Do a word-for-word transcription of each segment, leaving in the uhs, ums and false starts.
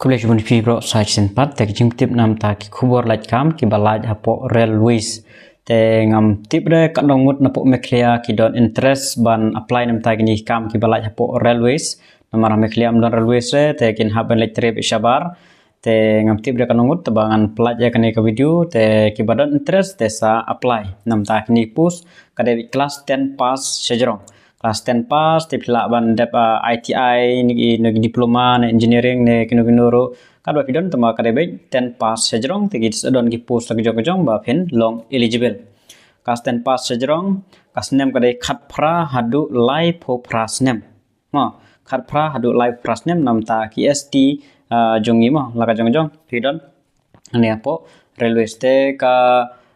Khublei shibun ïa phi baroh sa shisien pat, te ki jingtip namar ki khubor lait kam kiba lait hapoh railways. Te ngam tip re katno ngut napoh Meghalaya ki don interest ban apply namar kine ki kam kiba lait hapoh railways. Namar ha Meghalaya ym don railways re, te kin hap ban leit trei beit shabar. Te ngam tip re katno ngut, te ba ngan pynlait ïa kane ka video, te kiba don interest te sa apply namar kine ki post, ka dei beit class ten pass shajrong. Class ten pass te phi lah ban dep, ah, I T I ne ki, ne ki diploma ne engineering ne kino kino ruh. Katba phi don, tangba ka dei beit ten pass shajrong, te ki sa don ki post la ka jong ka jong ba phin long eligible. Class ten pass shajrong, ka snem ka dei khatphra haduh laiphew phra snem. Mo, khatphra haduh laiphew phra snem namar ki S T, ah, jong ngi mo, la ka jong ka jong phi don. Hangne hapoh railways te ka,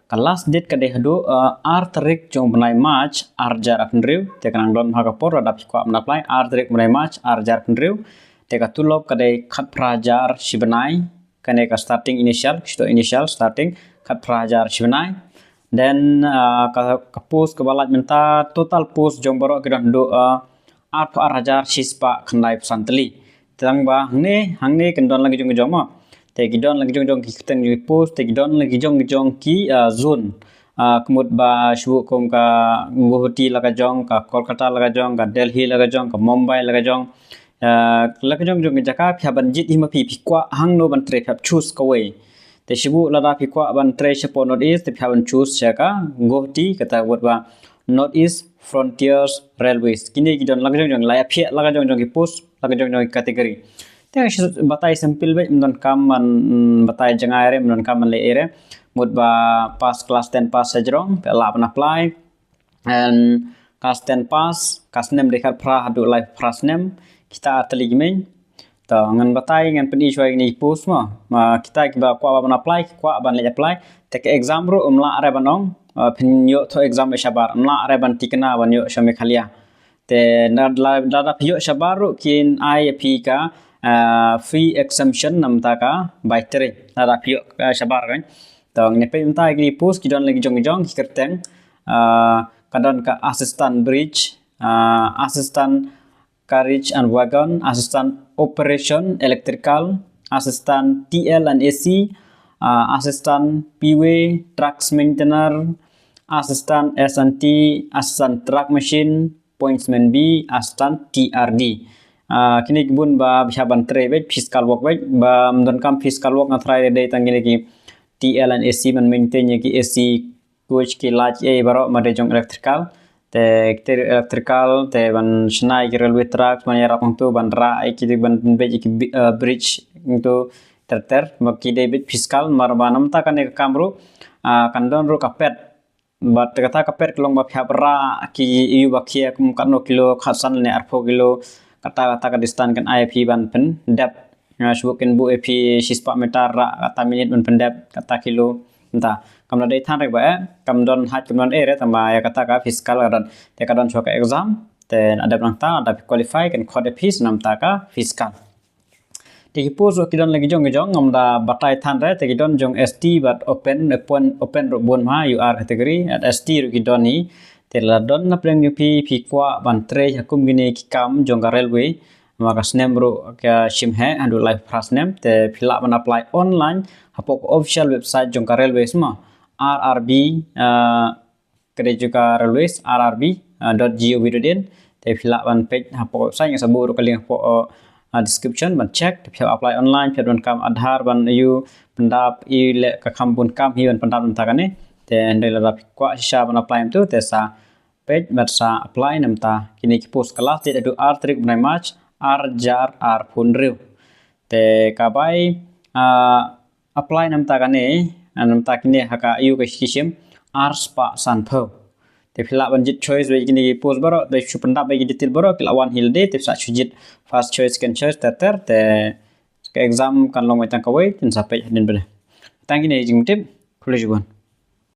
ka last date ka dei haduh, ah, ar tarik jong u bnai March ar hajar arphew hynriew. Te ka nang don ha ka por lada phi kwah ban apply, ar tarik bnai March ar hajar arphew hynriew. Te ka tulop ka dei khatphra hajar shi bnai. Kane ka starting initial, kita initial starting khatphra hajar shi bnai. Then, ah, ka, ka post kaba lait mynta, total post jong baroh ki don haduh, ah, arphew ar hajar shispah khyndaiphew san tylli. Tangba hangne, hangne kin don la ki jong ki jong mo. Te ki don la ki jong ki jong ki kyrteng jong ki post, te ki don la ki jong ki jong ki, ah, zone. Ah, ka mut ba shu kum ka Guwahati la ka jong, ka Kolkata la ka jong, ka Delhi la ka jong, ka Mumbai la ka jong. Ah, la ka jong ki jong ki jaka phi hap ban jied hi ma phi, phi kwah hangno ban trei, phi hap choose kawei. Te shu lada phi kwah ban trei shapoh North East, te phi hap ban choose sha ka Guwahati, kata ka mut ba North East Frontiers Railways. Kine ki don la ka jong ki jong, la ïa phi la ka jong ki jong ki post, la ka jong ki jong ki category. Te nga shu batai simple beit, ym don kam ban, mm, batai jngai re, ym don kam ban leh ei re. Mut ba pass class ten pass shajrong, phi lah ban apply. And class ten pass, ka snem dei khatphra haduh laiphew phra snem, kita ar tylli ki mei. To, ngan batai, ngan pyni shuwa ïa kine ki post mo. Ma kita kiba kwah ban apply, ki kwah ban leit apply. Te ka exam ruh ym lah re ban ong, ah, phin ïoh thoh exam shabar, ym lah re ban tikna ban ïoh sha Meghalaya. Te na la, lada phi ïoh shabar ruh kin ai ïa phi ka, ah, free exemption namar ka bai trei. Lada phi ïoh, ah, shabar kan. To, ngin peit mynta ïa kine ki post, ki don la ki jong ki jong ki kyrteng. Ah, ka don ka assistant bridge, ah, assistant carriage and wagon, assistant operation electrical, assistant T L and A C, ah, assistant P W, trucks maintainer, assistant S and T, assistant truck machine, pointsman B, assistant T R D. Ah, kine ki bun ba phi hap ban trei beit, physical work beit, ba ym don kam physical work, nga tharai dei tang kine ki T L and A C, ban maintain ïa ki A C, coach, ki light, ei baroh, ma dei jong electrical. Te kita ruh electrical, te ban shna ïa ki railway tracks, ban ïarap hangto, ban rah ïa ki, ban beit ïa ki bi-, eh, bridge hangto ter ter, ma ki dei beit physical, namar ba namar kane ka kam ruh, ah, kan don ruh ka ped. Bad kata ka ped ka long ba phi hap rah ki ïa u ba khia kum katno kilo, khatsan ne arphew kilo, kata, kata ka distance kan ai ïa phi ban pyndep. Nga shu kin buh ïa phi shispah meter, rah kata minit ban pyndep kata kilo. Mynta kam la dei than re ba, eh, kam don height, kam don ei re, tangba ïa kata ka physical ka don. Te ka don shuwa ka exam, te la dep nangta, lada phi qualify kan khot ïa phi sha namar ka physical. Te ki post ruh ki don la ki jong ki jong, ngam da batai than re, te ki don jong S T bad open, open, open ruh bun ma, U R category, at S T ruh ki don hi. Te la don na pdeng jong phi, phi kwah ban trei ha kum kine ki kam jong ka railway, ma ka snem ruh ka shim heh, haduh laiphew phra snem, te phi lah ban apply online hapoh ka official website jong ka railway, sma R R B, ah, ka dei jong ka railways, R R B, ah, dot gov dot in. Te phi lah ban peit hapoh website, nga sa buh ruh ka link hapoh, ah, description ban check. Te phi hap apply online, phi hap don kam Aadhaar ban ïoh pyndap, ïoh leh ka kam bun kam hi ban pyndap namar kane. Te hynrei lada phi kwah shisha ban apply mynta, te sa peit bad sa apply namar kine ki post. Ka last date haduh ar tarik bnai March, ar hajar arphew hynriew. Te ka bai, ah, apply namar kane, namar kine ha ka ïoh ka shim arspah sanphew. Te phi lah ban jied choice bad kine ki post baroh, te shu pyndap bad ki detail baroh, ki la wan hi lade, te phi sa shu jied first choice, second choice, ter ter, te ka exam kan long beit tang kawei, te sa peit hadien bad. Tang kine jingtip, khublei shibun.